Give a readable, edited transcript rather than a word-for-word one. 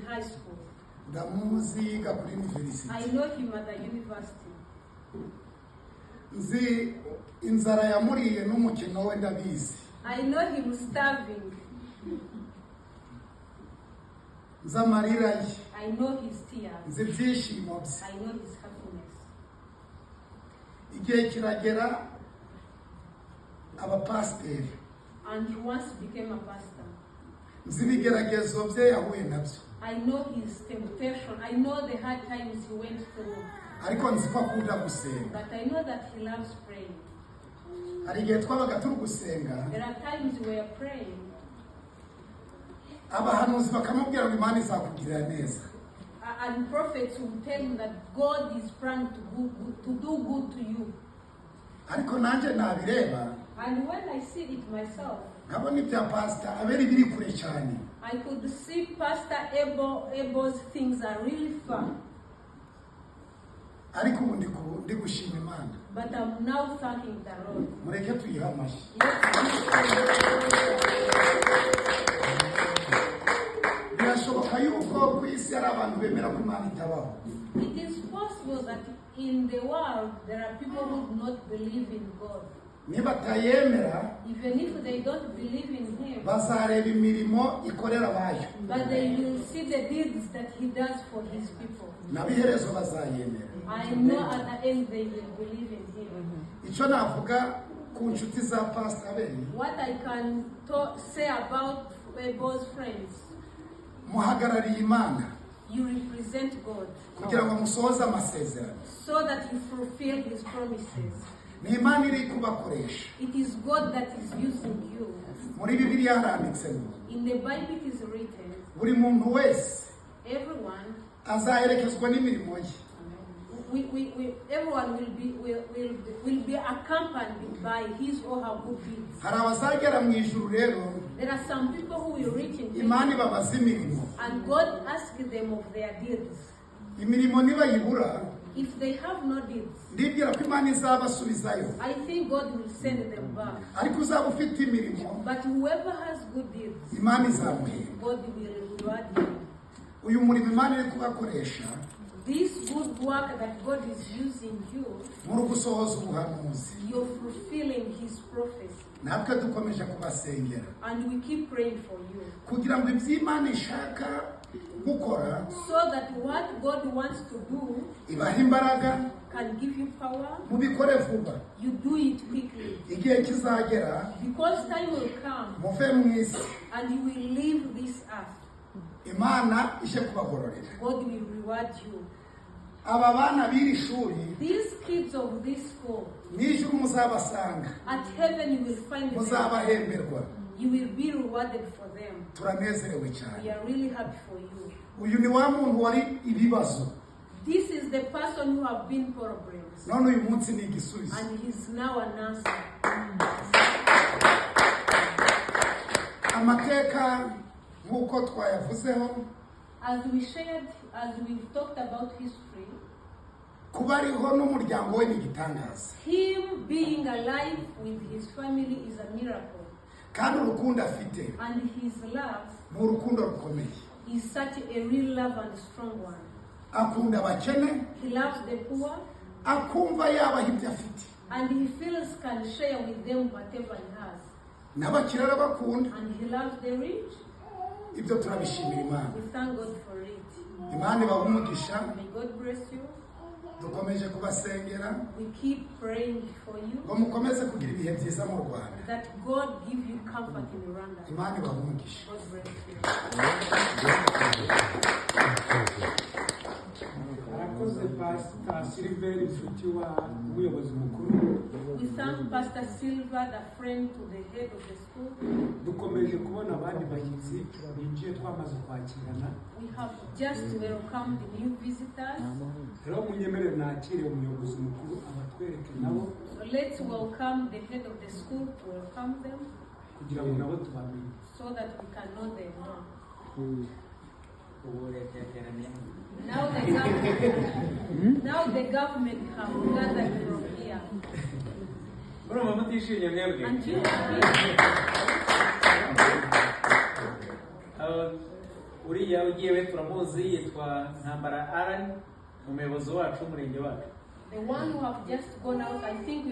high school. Ndamuzi yiga kuri university. I know him at the university. Nzi inzara yamuriye n'umukino we, ndabizi. I know him starving. Nzi amarira ye. I know his tears. Nzi ibyishimo bye. I know his happiness. Igihe kiragera abapasiteri. And he once became a pastor. Nzi ibigeragezo bye yahuye nabyo. I know his temptation. I know the hard times he went through. Ariko nzi ko akunda gusenga. But I know that he loves praying. Hari igihe twabaga turi gusenga, There are times we are praying, abahanuzi bakamubwira ngo Imana izakugirira neza. And prophets will tell him that God is planning to do good to you. Ariko nanjye nabireba, And when I see it myself, nkabona ibya Pasita Abeli biri kure cyane. I could see Pastor Abel's things are really far. Ariko ubu ndi ku- ndi gushima Imana. But I'm now thanking the Lord. Mureke tuyihe amashyi. Let's Birashoboka yuko ku isi hari abantu bemera ko Imana itabaho. It is possible that in the world there are people who do not believe in God. Nibatayemera, Even if they don't believe in Him, bazareba imirimo ikorera abayo. But they will see the deeds that He does for His people. Nabo iherezo bazayemera. I know at the end they will believe in Him. Icyo navuga ku nshuti za Pasita Abeli, What I can say about Abel's friends, muhagarariye Imana you represent God kugira ngo musohoze amasezerano. So that you fulfill His promises. Ni Imana iri kubakoresha. It is God that is using you. Muri Bibiliya haranditse ngo In the Bible it is written, buri muntu wese everyone azaherekezwa n'imirimo ye. we, everyone will be accompanied by his or her good deeds. Hari abazagera mu ijuru rero, There are some people who will reach in Imana ibabaza imirimo. And God asks them of their deeds. Imirimo nibayibura, If they have no deeds, ndibwira ko Imana izabasubizayo. I think God will send them back. Ariko uzaba ufite imirimo, But whoever has good deeds, Imana izamuhemba. God will reward him. Uyu murimo Imana iri kubakoresha This good work that God is using you, muri gusohoza ubuhanuzi. You're fulfilling His prophecy. Natwe dukomeje kubasengera And we keep praying for you. Kugira ngo ibyo Imana ishaka gukora, So that what God wants to do ibahe imbaraga, can give you power, mubikore vuba. You do it quickly. Igihe kizagera Because time will come muve mu isi, and you will leave this earth. Imana ije kubagororera. God will reward you. Aba bana b'iri shuri, These kids of this school, mu ijuru muzabasanga, at heaven you will find them. Muzabahemberwa. You will be rewarded for them. Turanezerewe cyane. We are really happy for you. Uyu ni wa muntu wari ibibazo, This is the person who have been problems, none uyu munsi ni igisubizo. And he's now an answer. Amateka nk'uko twayavuzeho, As we shared, as we've talked about history, kuba ariho n'umuryango we ni igitangaza. Him being alive with his family is a miracle. Kandi urukundo afite And his love ni urukundo rukomeye. Is such a real love and strong one. Akunda abakene, He loves the poor, akumva yabaha ibyo afite. And he feels can share with them whatever he has. N'abakire arabakunda. And he loves the rich. Ibyo turabishimira Imana. We thank God for it. Imana ibaha umugisha. May God bless you. Dukomeje kubasengera We keep praying for you ngo mukomeze kugira ibihe byiza mu Rwanda. That God give you comfort in Rwanda. Imana ibaha umugisha. God bless you. Arakoze Pasita Silver, inshuti wa umuyobozi mukuru. We thank Pastor Silva, the friend to the head of the school. Dukomeje kubona abandi bashyitsi binjiye twamaze kwakirana. We have just welcomed new visitors. Rero munyemerere nakire umuyobozi mukuru abatwereke nabo, So let's welcome the head of the school to welcome them kugira ngo nabo tubamenye. So that we can know them more. Ubu leta yateraniye. Now the government have gathered from here. Murumva mutishimye mwebwe? And you happy? Uriya ugiye we turamuzi, yitwa Ntambara Alan, ni umuyobozi wacu w'umurenge wacu. The one who have just gone out, I think we